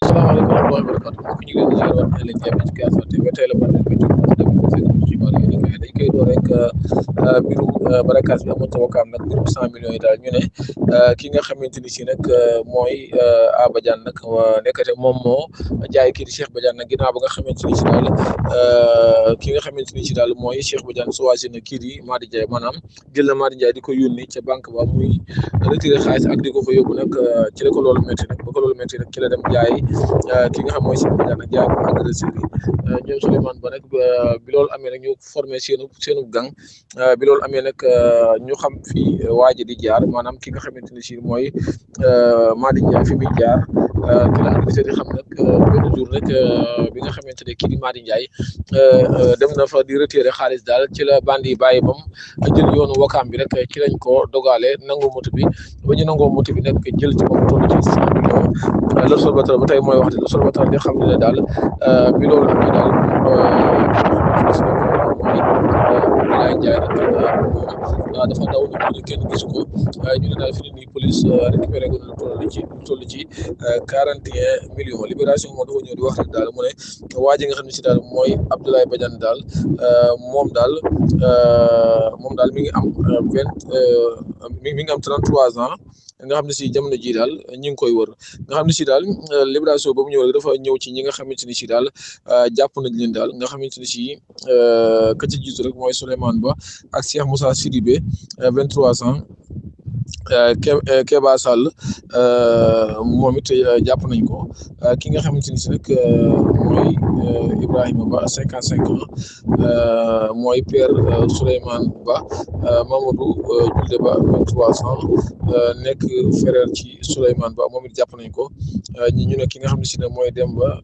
salaamaaleykum wa rahmatulah barakatu mbokk ñu ngi leen di ziar wax leen jàmm ci Kyaar Sante ba tey la ban bi ci xibaar yi dañ koy door rek mbiru barakaas bi amoon ca Wakaam nag mbirum 100 millions yi daal ñu ne ki nga xamante ni si nag mooy A Badiane nag nekkate moom moo jaay kii di Cheikh Badiane nag ginnaaw ba nga xamante ni si daal ki nga xamante ni si daal mooy Cheikh Badiane choisir na kii di Mady Ndiaye maanaam jël na Mady Ndiaye di ko yónni ca banque ba muy retiré xaalis ak di ko fa yóbbu nag ci la ko loolu métti nag ba ko loolu métti nag ci la dem jaay ki nga xam mooy Cheikh Badiane nag jaay ko agresseur yi ñoom Souleymane Ba nag bi loolu amee nag ñu formé seenu gang bi loolu amee nag ñu xam fii waa ji di jaar maanaam ki nga xamante ni si mooy Mady Ndiaye fi muy jaar ki la agresseur yi xam nag benn jour rek bi nga xamante ne kii di Mady Ndiaye dem na fa di retiré xaalis daal ci la bandi yi bàyyi bam jël yoonu Wakaam bi rek ci lañ ko dogalee nangu moto bi ba ñu nangoo moto bi nag jël ci moom toll ci 100 millions l'Observateur ba tey mooy wax de l'Observateur di xam ne daal bi loolu amee daal Abdoulaye Ndiaye nag dafa daw ñu kenn gisu ko ñu ne daal fi ni police récupéré ko lu toll ci 41 millions Libération moo dafa ñëw di wax rek daal mu ne waa ji nga xam ne si daal mooy Abdoulaye Badiane daal moom daal mi ngi am mi ngi am 33 ans nga xam ne si jamono ji daal ñi ngi koy wër nga xam ne si daal Libération ba mu ñëw rek dafa ñëw ci ñi nga xamante ni si daal jàpp nañ leen daal nga xamante ni si ka ci jiitu rek mooy Souleymane Ba ak Cheikh Moussa Sidibé 23 ans Keba Sall moom it jàpp nañ ko ki nga xamante ni si nag mooy Ibrahima Ba 55 ans mooy père Souleymane Ba Mamadou Julde Ba 23 ans nekk frère ci Souleymane Ba moom it jàpp nañ ko ñu ne ki nga xam ne si ne mooy Demba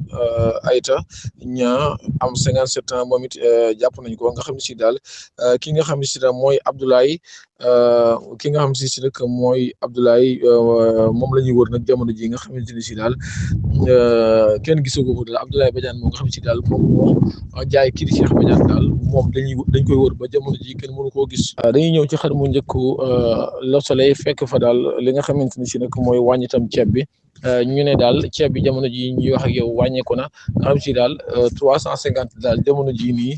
Ayta ñaa am 57 ans moom it jàpp nañ ko nga xam ne si daal ki nga xam ne si daal mooy Abdoulaye ki nga xam si si nag mooy Abdoulaye moom la ñuy wër nag jamono ji nga xamante ni si daal kenn gisagu ko daal Abdoulaye Badiane moom nga xam si daal moom moo jaay kii di Cheikh Badiane daal moom dañ koy wër ba jamono ji kenn mënu koo gis. dañuy ñëw ci xar mu njëkku Le Soleil fekk fa daal li nga xamante ni si nag mooy wàññi tam ceeb bi ñu ne daal ceeb bi jamono ji ñuy wax ak yow wàññeeku na nga xam si daal 350 daal jamono ji nii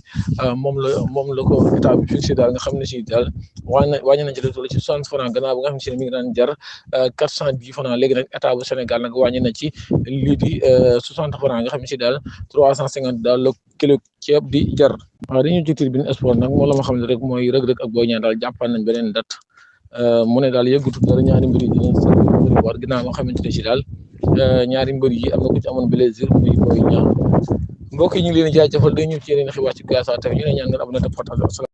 moom la ko état bi fixé daal nga xam ne si daal wàññi nañ ci lu toll ci 60 francs gannaaw ba nga xam ne si mi ngi daan jar 410 francs léegi nag état bu Sénégal nag wàññi na ci lii di 60 francs nga xam ne si daal 350 daal la kilo ceeb di jar. waaw dañuy ci Tribune Sport nag moo la ma xam ne rek mooy Reug Reug ak Boy Niang daal jàppal nañ beneen date mu ne daal yëggutu dara ñaari mbir yi dinañ seetlu war ginnaaw nga xamante ne si daal ñaari mbir yi am na ku ci amoon plaisir muy Boy Niang mbokk yi ñu ngi leen di jaajëfal dañu ñëw ci yeneen xibaar ci Kyaar Sante ñu ne ñaan ngeen am na def